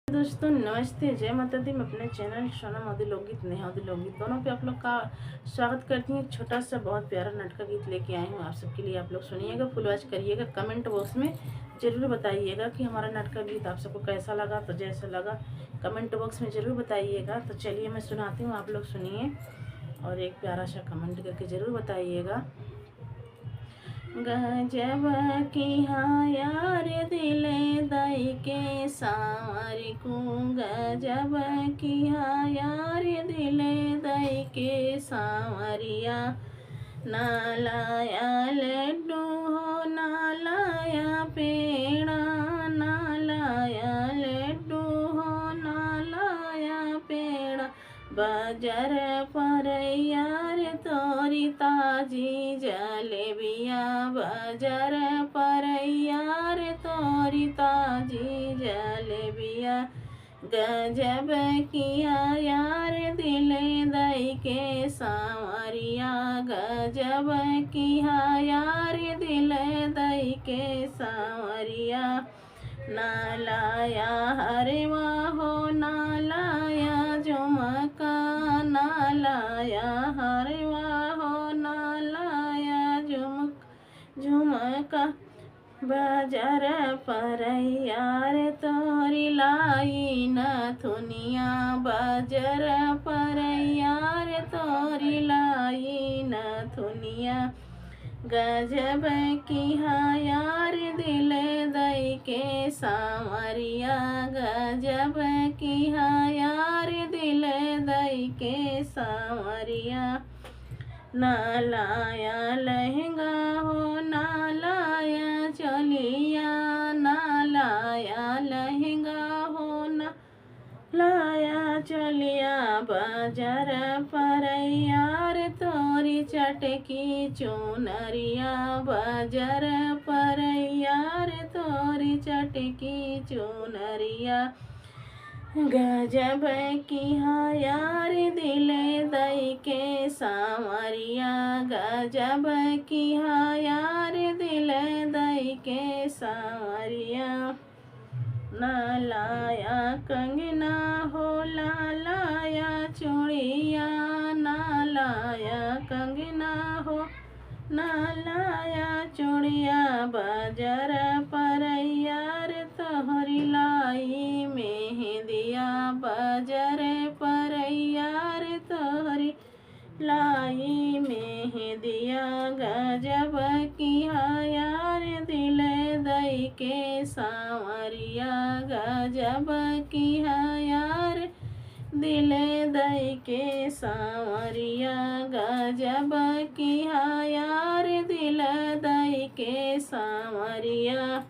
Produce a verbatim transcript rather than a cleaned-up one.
दोस्तों नमस्ते, जय माता दी। मैं अपने चैनल सोनम अवधी लोकगीत, नेहा अवधी लोकगीत दोनों पे आप लोग का स्वागत करती हूँ। एक छोटा सा बहुत प्यारा नटका गीत लेके आई हूँ आप सबके लिए। आप लोग सुनिएगा, फुलवाच करिएगा, कमेंट बॉक्स में ज़रूर बताइएगा कि हमारा नटका गीत आप सबको कैसा लगा। तो जैसा लगा कमेंट बॉक्स में ज़रूर बताइएगा। तो चलिए मैं सुनाती हूँ, आप लोग सुनिए और एक प्यारा सा कमेंट करके ज़रूर बताइएगा। गजब किहा यार दिले दई के सांवरी कू, गजब किहा यार दिले दई के सांवरिया। ना लाया लड्डू हो, ना लाया पेड़ा, ना लाया लड्डू हो, ना लाया पेड़ा। बजर पर यार तोरी ताजी जलेबिया, बजर पर यार तोरी ताजी जलेबिया। गजब किहा यार दिले दई के सांवरिया, गजब किहा यार दिले दई के सांवरिया। ना लाया हरवा हो, ना लाया झुमका, ना लाया हरवा हो, ना लाया झुमका, झुमका। बजर पर यार तोरी लाई नथुनिया, बजर पर यार तोरी लाई नथुनिया। गजब किहा यार दिले दई के सांवरिया, गजब किहा यार दिले दई के सांवरिया। ना लाया लहंगा हो, ना लाया चोलिया, ना लाया लहंगा हो, ना लाया चोलिया। बजर पर यार तोरी चटकी चुनरिया, बजर पर यार तोरी चटकी चुनरिया। गजब किहा यार दिले दई के सांवरिया, गजब किहा यार दिले दई के सांवरिया। ना लाया कंगना हो, ना लाया चूड़िया, ना लाया कंगना हो, ना लाया चूड़िया। बजर पर यार तोहरी लाई मेहंदिया, बजर पर यार तोहरी लाई मेहंदिया। गजब किहा यार दिले दई के सांवरिया, गजब किहा यार दिले दई के सांवरिया, गजब किहा यार दिले दई के सांवरिया।